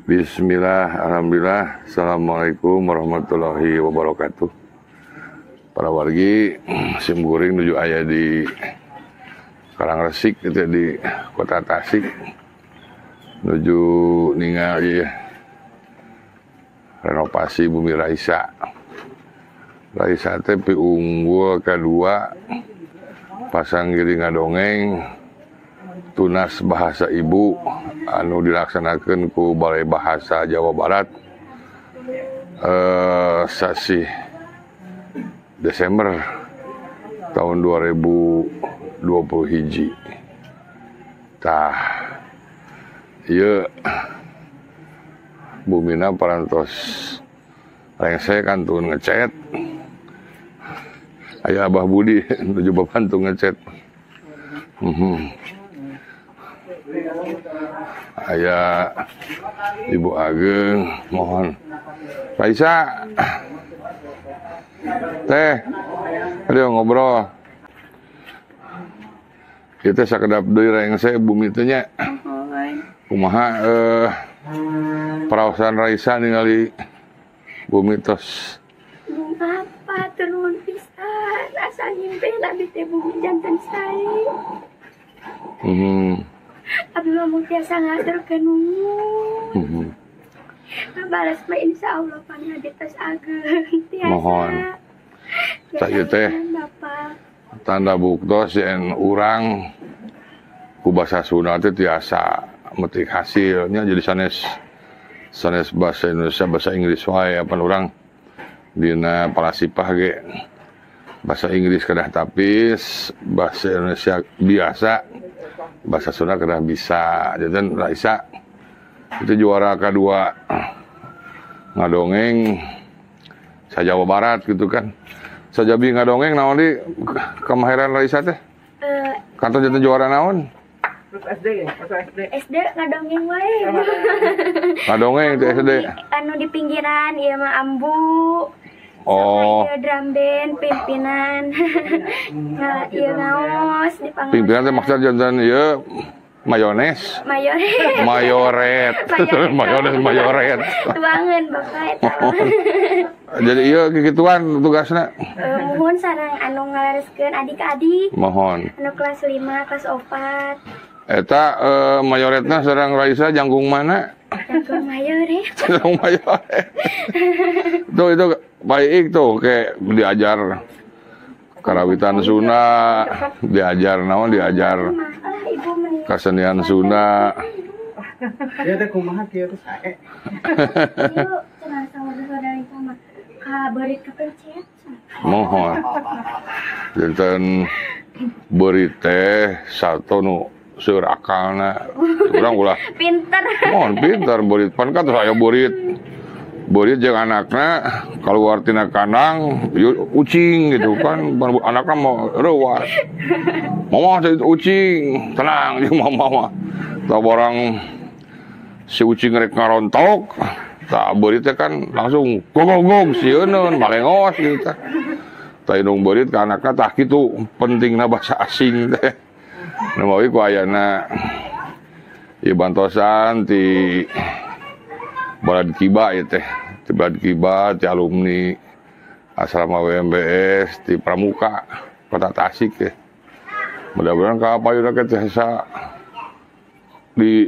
Bismillah, alhamdulillah. Assalamualaikum warahmatullahi wabarakatuh. Para wargi, sim kuring nuju aya di Karangresik gitu, di Kota Tasik. Nuju ningali renovasi Bumi Raisa. Raisa teh piunggul kedua pasanggiri ngadongeng tunas bahasa ibu anu dilaksanakan ku Balai Bahasa Jawa Barat sasih Desember tahun 2020 hiji. Tah ieu bumina parantos rengse kantun ngecet. Aya Abah Budi nuju babantu ngecet. Aya Ibu Ageng, mohon Raisa teh, ayo ngobrol. Kita sakedap deui rengse bumi teh nya. Kumaha paraosan Raisa ningali bumi tos? Apa turun pisan asa nyimpen abi teh bumi janten sae. Abi mah mung tiasa ngaturkeun nuhun. Balas mah insyaallah pangabdi tos ageng tiasa. Mohon. Tah ieu teh tanda buktos yen urang ku basa Sunda teh tiasa metik hasilnya, jadi sanes sanes bahasa Indonesia bahasa Inggris wae, apan urang dina palasipah ge bahasa Inggris kedah tapis, bahasa Indonesia biasa, bahasa Sunda kedah bisa. Jadi Raisa itu juara kedua ngadongeng sa Jawa Barat gitu kan. Sajabi ngadongeng naon di kemahiran Raisa teh? Kantor janten juara naon? Terus SD ya? SD. SD ngadongeng wae. Ngadongeng di SD. Anu di pinggiran ieu mah ambu. Oh. Sama drum band pimpinan. Nah, ieu ngaos di pangaos. Pimpinan teh maksud janten ieu mayones. Mayoret. Mayoret. Mayones mayoret. Tuangeun Bapak eta. Jadi ieu kikituan tugasna. Muhun sareng anu ngalereskeun adik-adik. Mohon. Anu kelas 5, kelas 4. Eta mayoretna sareng Raisa jangkung mana? Jangkung mayoret. Jangkung mayoret. Tuh itu baik tuh kayak diajar karawitan Sunda, diajar naon, diajar kesenian Sunda. Ya teh kumaha kieu teh sae. Ieu cenah saudara sama ka beurit kepencet. Mohon. Janten beurit teh satu nu seur akalna. Urang ulah pinter. Mohon pinter beurit pan kan terus aya beurit. Beurit jeung anakna keluar tina kandang ucing gitu kan, anakna mau reuas. Mama itu ucing, tenang jeung mama mah. Tah barang si ucing rek ngarontok, tah beurit teh kan langsung gogogog sieuneun malengos gitu tah. Tah indung beurit ka anakna tah kitu pentingna bahasa asing teh. Nu mawi ku ayana ieu bantosan ti Balad Kiba ya teh, ti Balad Kiba, ti alumni asrama WMBS, ti Pramuka, Kota Tasik ya. Mudah-mudahan ka payuna ke tiasa di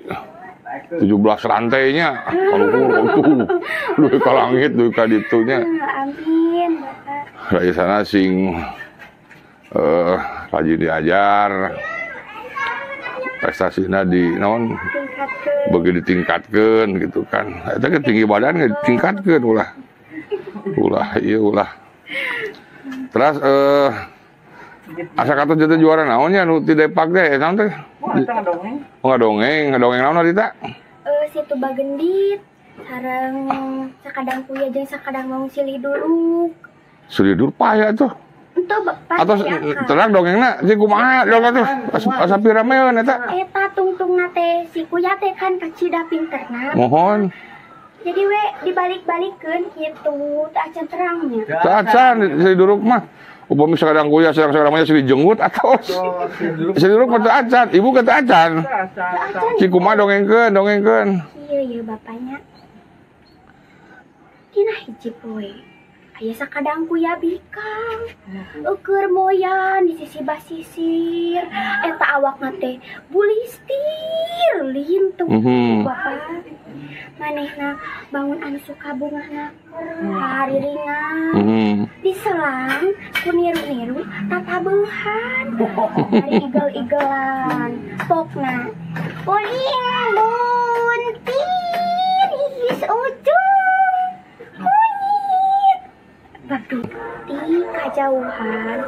17 lantainya, kaluhur tuh, duit ka langit, duit ka ditunya. Amin, Bapak. Dari sana sing rajin diajar, prestasina di naon bagi ditingkatkan gitu kan. Eta ke tinggi badan ditingkatkan ulah. Ulah ieu ulah. Terus asa kata jadi juara naonnya nu ti Depak teh naon teh? Oh, eta ngadongeng. Oh, ngadongeng, ngadongeng naon harita? Situ Bagendit sareng sakadang kuya jeung sakadang maung silih duruk. Silih duruk paya tuh. Itu Bapak. Atau terang dongengna si kumaha dongeng tuh asa pirameun eta. Eta tungtungna teh si kuya teh kan kacida pinterna. Mohon. Jadi we dibalik-balikeun kitu teu acan terangnya. Teu acan si duruk mah. Upami sakadang kuya sareng-sareng mah silih jenggut atos. Silih duruk mah teu acan, ibu ka teu acan. Si kumaha dongengkeun, dongengkeun. Kieu ye bapaknya. Dina hiji poe aya sakadang kuya bikang. Eueur moyan di sisi basisir. Eta awakna teh bulistir lintuh bapak. Manehna bangun anu suka bungahna hariringan. Diselang ku niru-niru tatabuhan. Hari igel-igelan. Pokna uling buntir his ujung kunyit. Ti kajauhan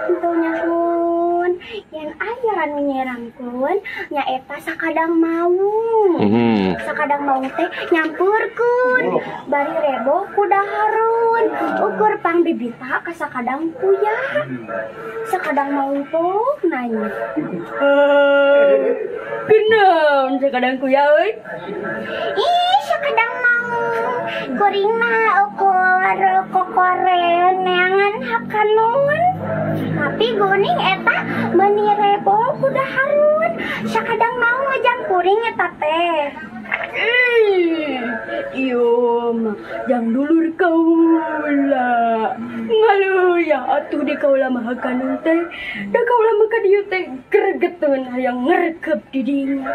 henteu nyahoon yen aya anu nyeramkeun nyaeta sakadang maung. Sakadang maung teh nyampeurkeun bari reboh ku dahareun ukur pangbibita ka sakadang kuya. Sakadang maung pok nanya. Kunaon sakadang kuya euy? Ih, sakadang maung kuring mah ukur kokoren neangan hakanun. Tapi guning eta meuni reboh ku dahareun. Sakadang maung ngejang kuring eta teh. Iyo mah jang dulur kaula. Ngaluya atuh di kaula mah hakanun teh. Da kaula mah ka dieu teh gregeteun hayang ngerkep di dinya.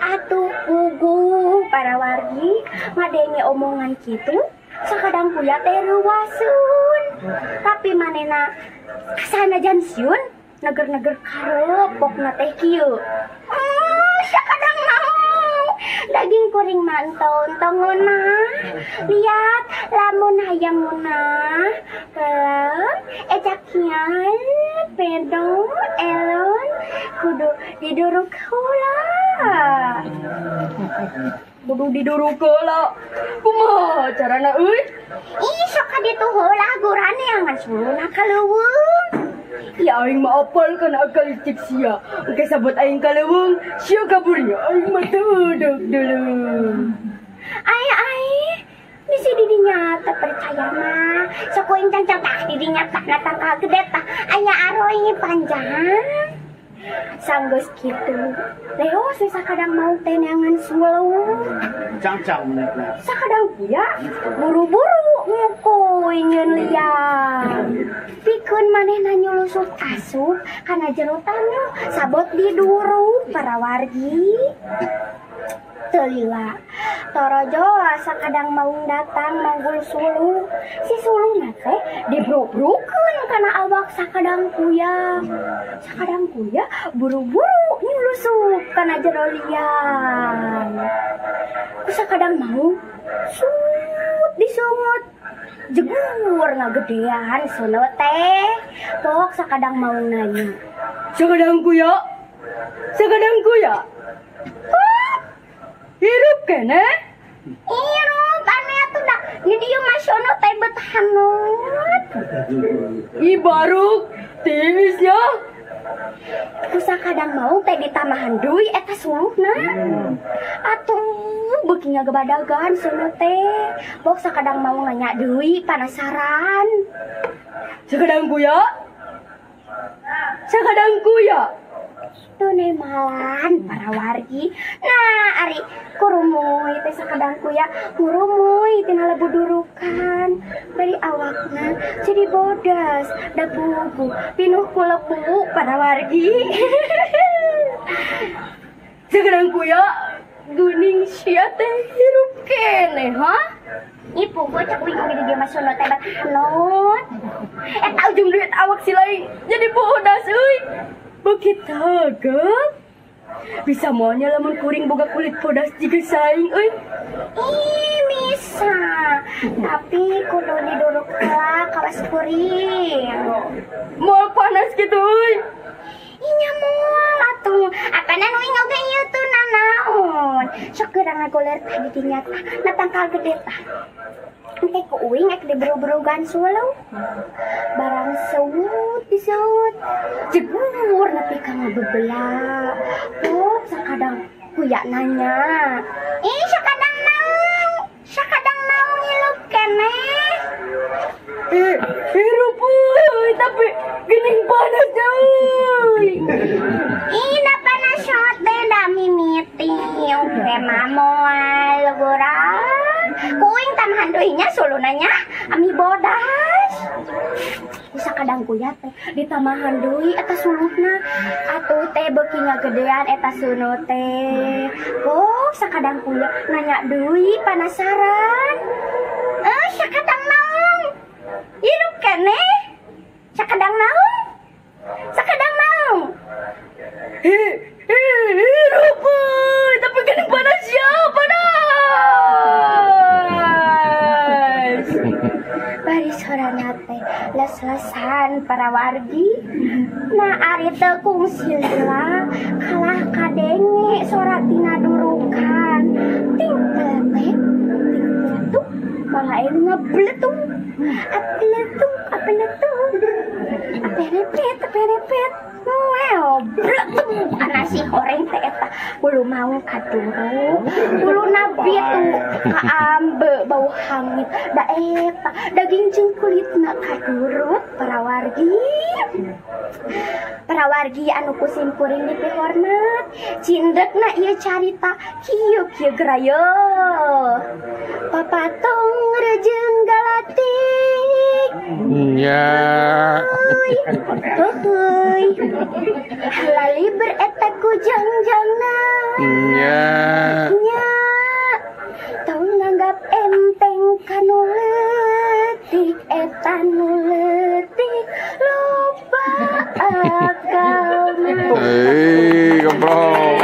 Atuh puguh para wargi ngadenge omongan kitu sakadang kuya teh reuwaseun. Tapi manehna kasanajan sieun neger-neger karep pokna teh kieu. Sakadang mau daging kuring mah entong ngeunah. Lihat lamun hayang ngeunah pelem ecakian pedo elon kudu diduruk heula. Kudu diduruk heula. Kumaha carana euy? Ih sok ka ditu heula gurane ngan suluna ka leuweung. Ya aing mah apal kana akal licik sia. Engke sabot aing ka leuweung, sia kaburnya aing mah teu deuleu. Ai ai, bisi di dinya teu percaya mah. Sok ku aing cangcang tah di dinya tah na tangkal gede tah aya aroy panjang. Sanggeus kitu. Leo sakadang mau teh neangan suluh. Cangcang menekna. Sakadang kuya buru-buru ngukuy nyeun liang. Pikeun manehna nyulusup asup kana jero taneuh sabot diduruk para wargi. Teu lila. Torojo sakadang maung datang manggul suluh. Si suluhna teh dibruk-brukeun kana awak sakadang kuya. Sakadang kuya buru-buru nyulusup kana jero liang. Ku sakadang maung sut disungut. Jegur ngagedean sono teh. Pok sakadang maung nanya. Sakadang kuya? Sakadang kuya? Hirup keneh? Hirup anu atuh da di dieu mah sono teh bet hanut. Ih baruk tiis ya. Ku sakadang maung teh ditamahan deui eta suluhna. Atuh beuki ngagebadagan sono teh. Bok sakadang maung nanya deui panasaran. Sakadang kuya? Sakadang kuya? Teu nemalan para wargi. Nah, ari kurumuy teh sakadang kuya ngurumuy tina lebudurukan. Bari awakna jadi bodas, da puguh pinuh ku lebu para wargi. Sakadang kuya guning sia teh hirup keneh ha? Ih puguh cek uing oge di dieu mah sono teh bat hanut. Eta ujung duit awak si lain jadi bodas euy. Beuki tagap. Bisa moalnya lamun kuring boga kulit bodas jiga saing euy. Ih bisa. Tapi kudu diduruk heula kawas kuring. Moal panas kitu euy. Ih nya moal atuh. Apana nu uing oge ieu teu nanaon. Sok geura ngagoler tah di dinya tah na tangkal gede tah. Engke ku uing ek diburu-burugan suluh. Barang sewut disewut. Jegur nepi ka ngabebela. Pok sakadang kuya nanya. Ih sakadang maung. Sakadang maung ngilup keneh. Hirup euy tapi geuning panas euy. Ih da panas teh da mimiti. Oke mah moal. geurang. Kuing tambahan deui nya suluna nya ami bodas. Bisa kadang kuya teh ditamahan deui eta suluhna. Atuh teh beuki ngagedean eta sunu teh. Oh, sakadang kuya nanya deui panasaran. Sakadang naon? Hirup keneh? Sakadang naon? Sakadang naon? Hirup tapi geuning panas ya, panas. Bari sorana teh les-lesan para wargi. Nah ari teu kungsi lila kalah kadenge sora tina durukan. Ting teh ting tuh malah air ngebletung. Apletung apletung. Aperepet aperepet. Well, bletung kana si horeng teh eta. Bulu maung kaduruk, bulu nabi tuh kaambe bau hangit. Da eta daging jeung kulitna kaduruk para wargi. Para wargi anu ku simkuring dipihormat. Cindekna ieu carita kieu kieu gerayo. Papatong rejeung galatik. Nya. Heuy. Laliber eta ku jangjangna. Nya. Nya. Tong nganggap enteng kanu leutik eta nu leutik loba akalna. Hei, keprok.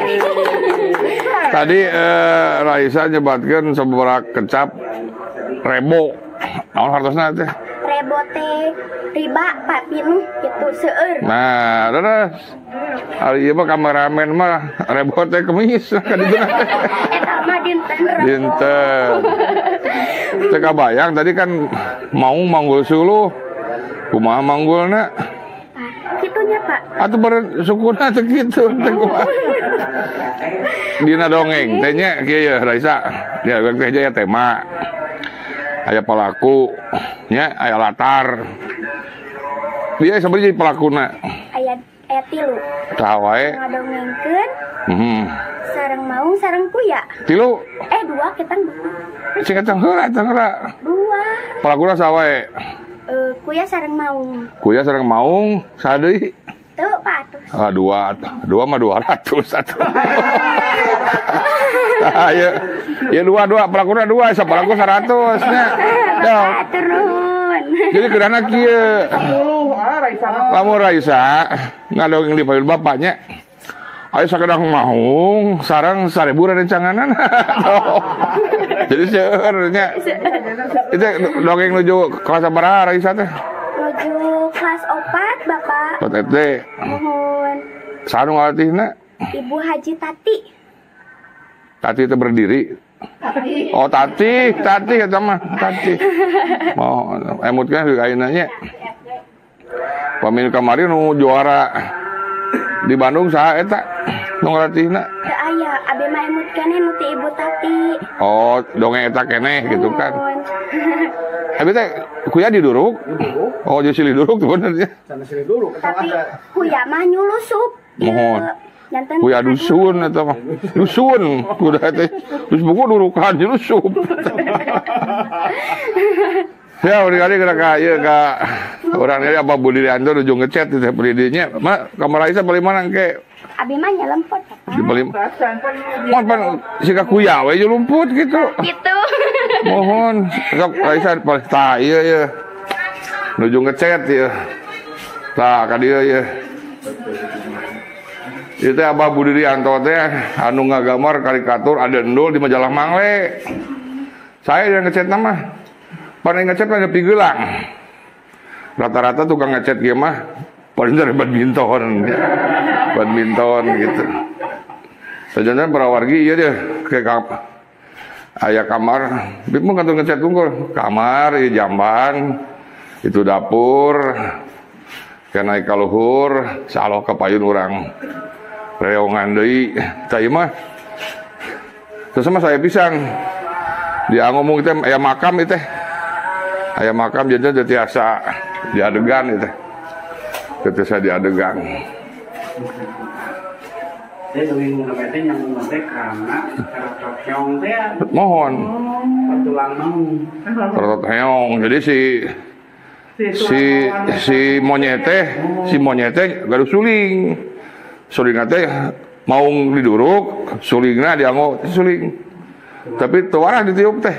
Tadi Raisa nyebatkeun sababaraha kecap rebo. Naon hartosna teh? Rebo teh riba Pak Pinuh gitu seueur. Nah, terus ari ieu mah kameramen mah rebo teh kemis ka ditu teh. Eta mah dinten rebo. Dinten. Teu kabayang tadi kan mau manggul suluh. Kumaha manggulna? Kitunya Pak. Atuh beureun sukuna teh kitu teh kumaha. Dina dongeng teh nya kieu ye Raisa. Dia teh aya tema. Aya pelaku nya, aya latar. Dia sebenarnya jadi pelakuna. Aya tilu. Saha wae? Ngadongengkeun. Heeh. Sareng maung sareng kuya. Tilu? Dua ketang. Sing ketang heula eta heula. Dua. Pelakuna saha wae? Kuya sareng maung. Kuya sareng maung, saha deui? Tuh, Pak atuh. Ah, dua. Dua mah 200 atuh. Ah, ya. Ya dua pelakuna dua, sapalaku 100 nya. Turun. Jadi kedana kieu. Lamun Raisa ngadongeng di payun bapaknya. Ayo sakedang maung sareng 1000 rencanganan. Jadi seueur nya. Itu dongeng nuju kelas sabaraha Raisa teh? Nuju kelas 4, Bapak. 4 SD. Muhun. Saha nu ngalatihna? Ibu Haji Tati. Tati itu berdiri. Tati. Oh, Tati, Tati eta mah, Tati. Mau emutkeun ka ayeuna nya. Pamil kamari nu juara di Bandung saha eta nu ngalatihna? Teu aya, abi mah emut keneh nu ti Ibu Tati. Oh, dongeng eta keneh gitu kan. Abi teh kuya diduruk. Oh, jadi silih duruk tuh bener ya. Sana silih duruk. Tapi kuya mah nyulusup. Mohon. Kuya dusun atau mah. Dusun kuda teh. Terus buku durukan nyulusup. Ya, kali kira ka ieu ka urang ieu apa Budi Rianto nuju ngechat teh beudinya. Ma kamar Raisa paling mana engke? Abi mah nyelempot, Pak. Di paling. Mohon pan siga kuya we nyulumput gitu. Gitu. Mohon sok Raisa paling tah ieu ieu. Nuju ngechat ieu. Tah ka dieu ieu. Ieu teh Abah Budi Rianto teh anu ngagambar karikatur ada endul di majalah Mangle. Saya yang ngechat mah. Paling ngechat mah pigelang. Rata-rata tukang ngechat ge mah paling dari badminton. Badminton gitu. Sejangan para wargi ieu deh ke aya kamar, bimung kantor ngechat unggul. Kamar ieu jamban, itu dapur. Ke naik ka luhur, saloh ka payun urang. Reongan deui, tah ieu mah. Terus mah saya pisang. Dia ngomong teh aya makam ieu teh. Aya makam jadi tiasa di adegan itu. Tiasa di adegan. Saya dongeng teh nyambung teh karena karakter Heong teh. Mohon. Tulang maung. Terotot heong. Jadi si monyet teh, gaduh suling. Sulingna teh maung diduruk, sulingna dianggo suling. Tapi teu warah ditiup teh.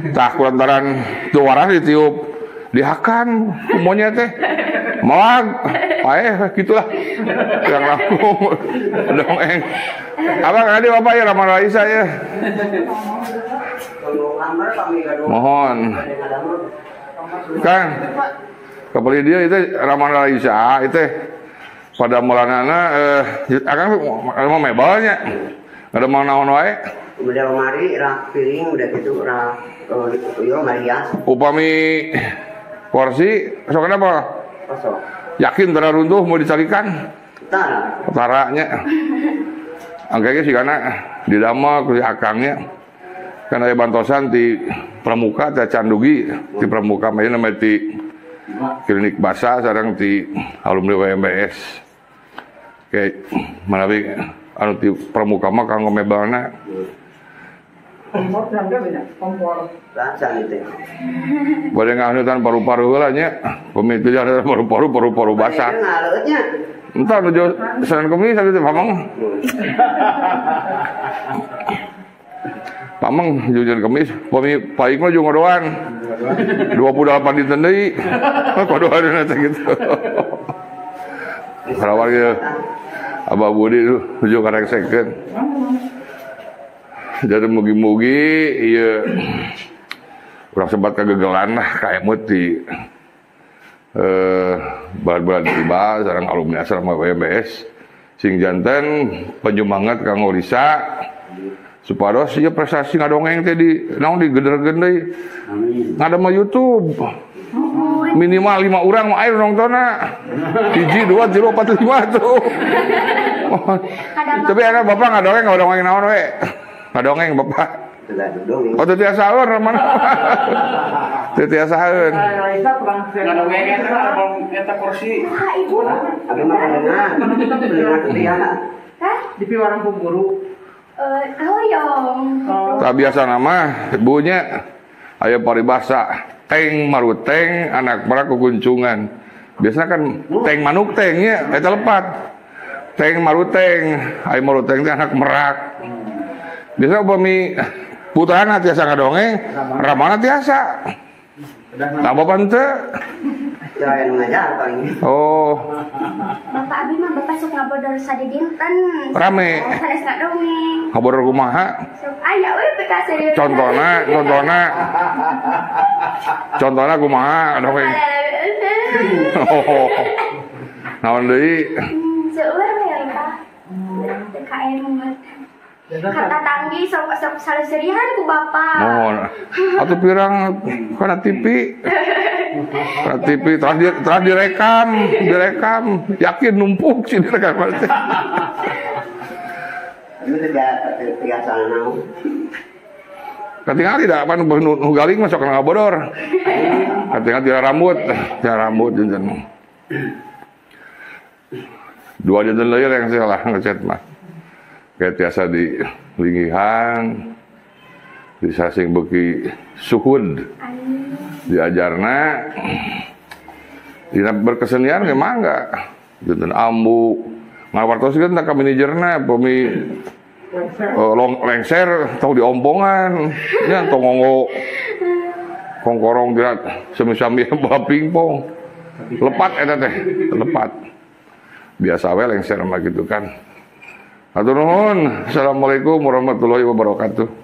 Tah kulantaran teu warah ditiup, dihakan ku monyet teh. Malag, paeh gitulah. Yang langkung dongeng. Apa tadi Bapak ya Rama Raisa ya? Mohon. Kang, kepali dia itu Rama Raisa itu pada mulanana akang mau mebelnya. Ada mau naon wae? Udah lemari, rak piring, udah gitu rak yo marias. Upami kursi sok kenapa? Kosong. Yakin tara runtuh mau dicarikan? Tara. Taranya. Angkanya sih karena didamel ku si akangnya. Kan aya bantosan di Pramuka teh candugi di Pramuka mah namanya di klinik Basa sareng di alumni WMBS. Kayak manawi anu di Pramuka mah kanggo mebelna. Kompor tangga beda, kompor. Rancang itu. Bade ngaheutan paru-paru heula nya. Pemitu jangan paru-paru paru-paru basah. Entar nuju Senin Kemis tadi Pameng. Pameng jujur Kemis, pami paing mah jeung ngodoan. 28 dinten deui. Kodoan teh gitu. Karawar ge Abah Budi nuju karengsekeun. Jadi mugi-mugi ieu urang sempat kagegelan lah kaemut di balad-balad tiba sareng alumni asrama WMBS sing janten penyumangat kanggo Lisa supados ieu prestasi ngadongeng teh di naon digederkeun deui. Ngadamel YouTube minimal 5 urang mah aya nongtonna. 1 2 3 4 5 tuh. Tapi ana bapak ngadongeng naon we? Ngadongeng bapak. Oh teu tiasaeun mana? Teu tiasaeun. Ngadongeng eta eta kursi. Abi mah pendengar. Pendengar setia. Hah? Di piwarang ku guru. Hoyong. Tak biasa nama ibunya aya paribasa teng maruteng anak merak kukuncungan. Biasanya kan teng manuk tengnya eta lepat. Teng maruteng, aya maruteng teh anak merak. Biasa upami putrana tiasa ngadongeng, ramana tiasa. Nah, bapak henteu. Oh. Bapak abi mah bapak sok ngabodor sadidinten. Rame. Sanes ngadongeng. Ngabodor kumaha? Sok aya we pikaserius. Contohna kumaha dongeng. Oh. Naon deui? Seueur we Pak. Teu kaemut. Kata tanggi sok saliserihan ku bapak. Mohon. Atuh pirang kana TV. Kana TV telah direkam, yakin numpuk sih direkam teh. Itu tiasa naon. Katingali da pan nu galing mah sok ngabodor. Katingali tira rambut janten. Dua janten leueur yang salah ngechat mah. Kayak tiasa di linggihan, bisa sing beuki suhud, diajarna, dina berkesenian ge mangga, janten ambu, ngawartoskeun ka manajerna, pami lengser tong diombongan, nya tong ngonggo kongkorong dina sami-sami bola pingpong, lepat eta teh, lepat, biasa we lengser mah gitu kan. Hatur nuhun. Assalamualaikum warahmatullahi wabarakatuh.